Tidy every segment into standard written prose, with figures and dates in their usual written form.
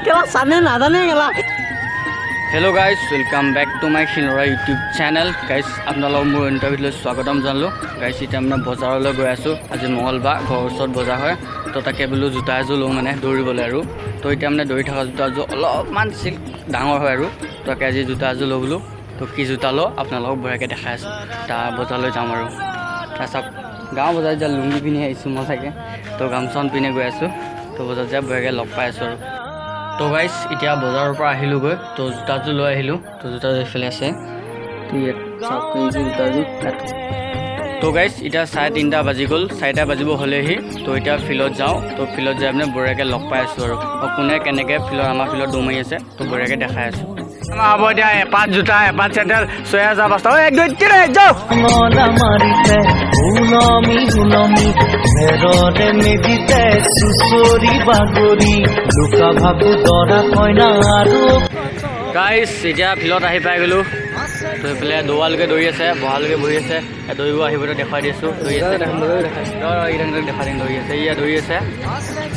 কেলা চানে নাজানে কেলা। Hello guys, welcome back to my Khinora YouTube channel. Guys, আপোনালোকক মোৰ ইণ্টাৰভিউলৈ স্বাগতম জনালোঁ। গাইজ, এতিয়া মানে বজাৰলৈ গৈ আছোঁ। আজি মঙলবাৰ, ঘৰৰ ওচৰত বজাৰ হয়। তো তাকে বোলো জোতা এযোৰ লওঁ মানে দৌৰিবলৈ আৰু। তো এতিয়া মানে দৌৰি থকা জোতা এযোৰ অলপমান চিল্ক ডাঙৰ হয় আৰু। তাকে আজি জোতা এযোৰ লওঁ বোলো। তো কি জোতা লওঁ আপোনালোকক বঢ়িয়াকৈ দেখাই আছোঁ। তাৰ বজাৰলৈ যাম আৰু। তাৰপিছত গাঁও বজাৰত এতিয়া লুংগি পিন্ধি আহিছোঁ মই চাগে। তো গামোচাখন পিন্ধি গৈ আছোঁ। তো বজাৰত যাই বঢ়িয়াকৈ লগ পাই আছোঁ আৰু। তো গাইজ, এতিয়া বজাৰৰ পৰা আহিলোগৈ। তো জোতাযোৰ লৈ আহিলোঁ। তো জোতাযোৰ এইফালে আছে। তো ইয়াত চাওক, এইযোৰ জোতাযোৰ ইয়াত। তো গাইজ, এতিয়া 3:30 বাজি গ'ল, 4টা বাজিব হ'লেহি। তো এতিয়া ফিল্ডত যাওঁ। তো ফিল্ডত যাই পিনে বঢ়িয়াকৈ লগ পাই আছোঁ আৰু। আৰু কোনে কেনেকৈ ফিল্ডত, আমাৰ ফিল্ডত দৌৰ মাৰি আছে, তো বঢ়িয়াকৈ দেখাই আছোঁ। হ'ব এতিয়া, এপাত জোতা, এপাত চেণ্ডেল, 6000 পাঁচটা। এক, দুই, তিনি, যাওঁ। নলা মাৰিছে ওলমি ওলমি ভেৰৰে মেজিতে চুচৰি বাগৰি লুকা ভাকু দৰা কইনা আৰু। গাইজ, এতিয়া ফিল্ডত আহি পাই গ'লোঁ। তো এইফালে দৌৰালৈকে দৌৰি আছে, বহালৈকে বহি আছে। দৌৰিব আহিব, দেখুৱাই দি আছোঁ। দৌৰি আছে, এইকেইটা দেখাই দিম। দৌৰি আছে, ইয়া দৌৰি আছে,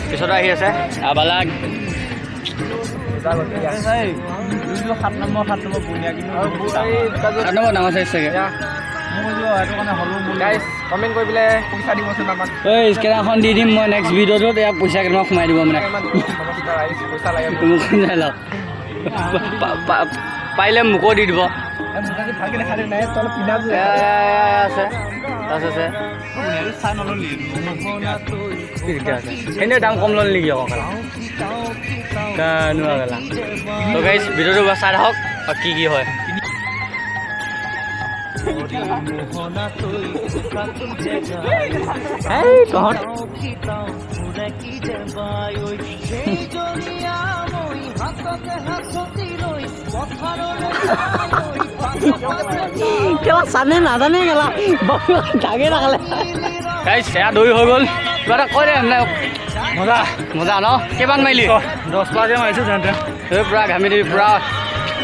পিছতে আহি আছে আবালা। 7 নম্বৰ, 7 নম্বৰ বঢ়িয়া কিন্তু। 7 নম্বৰ ডাঙৰ চাইজ চাগে। গাইজ, কমেণ্ট কৰি পেলাই পইচা দিবচোন আমাক। ঐ, স্কেনাৰখন দি দিম মই নেক্সট ভিডিঅ'টোত। ইয়াক পইচা কেইটামান সোমাই দিব মানে। নমস্কাৰ ৰাইজ, পইচা লাগে। মোক যাই লওক, পাৰিলে মোকো দি দিব। ভালকে দেখা নাই তলত পিন্ধা। আছে, আছে, আছে। চাই নললি। কি দিগদাৰ আছে? এনেই দাম কম ল'ল নেকি আকৌ কেলা কানুৱা কেলা। তো গাইজ, ভিডিঅ'টো চাই থাকক আৰু কি কি হয়। এই তহঁত। কেলা চানে নাজানে কেলা দাগে নাখালে। গাইজ, এয়া দৌৰি হৈ গ'ল। কিবা এটা কৈ দে মানে। মজা মজা ন? কেইমান মাৰিলি? 10 পাঁচে মাৰিছোঁ যেনে। এই পূৰা ঘামি দিবি পূৰা।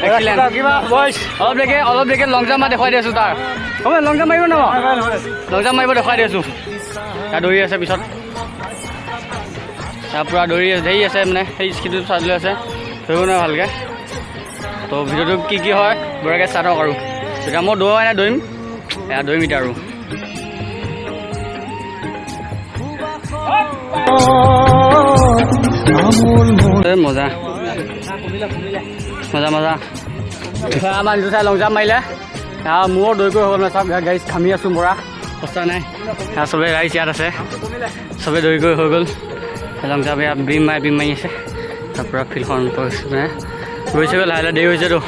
এক্সিলেণ্ট। কিবা বইচ। অলপ দেৰিকে লং জাম্প মাৰি দেখুৱাই দি আছোঁ তাৰ। হ'ব, লং জাম্প মাৰিব ন? লং জাম্প মাৰিব দেখুৱাই দি আছোঁ। তাৰ দৌৰি আছে পিছত। তাৰ পূৰা দৌৰি আছে, ধেৰি আছে মানে। সেই স্কিনটো চাই লৈ আছে, ধৰিব নোৱাৰে ভালকৈ। তো ভিডিঅ'টো কি কি হয় বঢ়িয়াকৈ চাই থাকক আৰু। এতিয়া মই দৌৰাই নাই, দৌৰিম, এয়া দৌৰিম এতিয়া আৰু। এই মজা মজা মজা। আমাৰ মানুহটো চাই লং জাম্প মাৰিলে। মোৰো দৌৰি কৰি হৈ গ'ল মানে। চব গাড়ী ঘামি আছোঁ মৰা অৱস্থা নাই। চবে ৰাইজ ইয়াত আছে, চবে দৌৰি কৰি হৈ গ'ল। লং জাম্প ইয়াত বিম মাৰি বিম মাৰি আছে। তাৰ পৰা ফিল্ডখন মানে গৈছেগৈ লাহে লাহে, দেৰি হৈছেতো।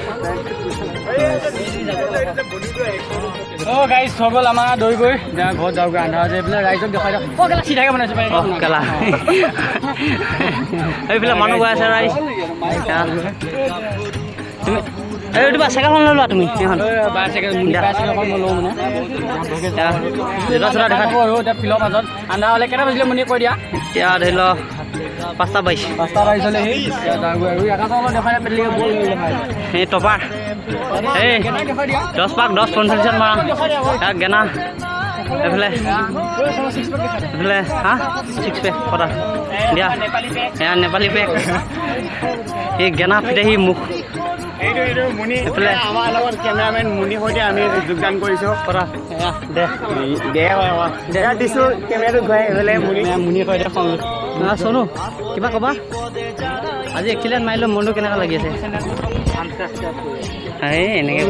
অ' গাইজ, হৈ গ'ল আমাৰ দৌৰি গৈ। এতিয়া ঘৰত যাওঁগৈ, আন্ধাৰ যে। এইফালে ৰাইজক দেখুৱাই দিয়ক। অ' কেলা, চিধাকৈ বনাইছে। অ' কেলা, এইফালে মানুহ গৈ আছে ৰাইজ। তুমি এই এইটো চাইকেলখন লৈ লোৱা তুমি সেইখন। বাইচাইকেল, বাইচাইকেলখন মই লওঁ মানে। জোতা চোতা দেখা। আৰু এতিয়া ফিল্ডৰ মাজত আন্ধাৰ হ'লে। কেইটা বাজিলে মুনি কৈ দিয়া। এতিয়া ধৰি ল 5টা 22। 5টা 22 হ'লে সি যাওঁগৈ আৰু। আকাশৰ অলপ দেখুৱাই পেলি বল। এই টপাৰ, এই 10 পাক 10:45ত মাৰা। ইয়াক গেনা এইফালে এইফালে। হা, ছিক্স পেক কটা দিয়া। এয়া নেপালী পেক। এই গেনা ফিতাহি মুখ। এইফালে। আমাৰ লগত কেমেৰামেন মুনি সৈতে আমি যোগদান কৰিছোঁ। কটা এয়া দে। দে দে দিছোঁ কেমেৰাটো ঘূৰাই এইফালে মুনি। মুনি কৈ দে খং। চনু, কিবা ক'বা? আজি এক্সিলেণ্ট মাৰিলে, মনটো কেনেকুৱা লাগি আছে? এই এনেকৈ।